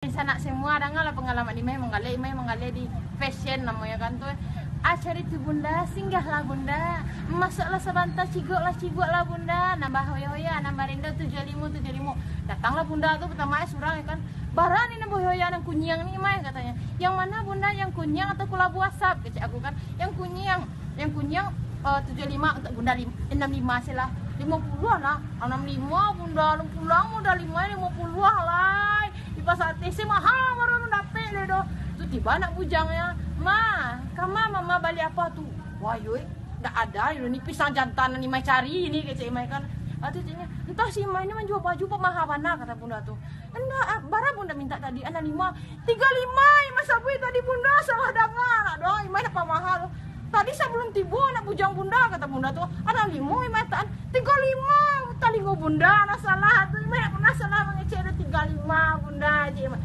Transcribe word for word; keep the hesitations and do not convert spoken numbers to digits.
Sanak semua, dangalah pangalaman Imai manggaleh, Imai manggaleh di fashion namonyo kan tu. Ah, cari tu Bunda, singgahlah Bunda, masuklah sabanta, cigoklah, cigoklah Bunda, nambah hoya-hoya, nambah rendo tujuah limo, tujuah limo. Datanglah Bunda tu partamo surang yo kan. Bara ni nambah hoya nan kuniang ni Imai, katonyo. Yang mana Bunda, yang kuniang atau kulabu asap, kecek aku kan. Yang kuniang, yang kuniang eh, tujuah limo, untuk Bunda lim-, anam limo se lah. Limo puluah lah. Anam limo Bunda, alun pulang modal Imai limo puluah lai. Di pasar T C mahal baru alun dapek lai doh. Tu tibo anak bujangnyo, "Ma, kama Mama bali apo tu?" "Wah, yo, eh, ndak ado yo, ni pisang jantan nan Imai cari ni," kecek Imai kan. Ah, tu ceknyo, "Antah si Imai ni manjua baju pamahal bana," kato Bunda tu. "Ndak, ah, bara Bunda mintak tadi?" "Anam limo." "Tigo limo Imai sabuik tadi Bunda, salah danga nak doh, Imai ndak pamahal. Tadi sabalum tibo anak bujang Bunda," kato Bunda tu. "Anam limo Imai taan." "Tigo limo, talingo Bunda nan salah tu, Imai ndak pernah salah mangecek doh, tigo limo Bunda," cek Imai.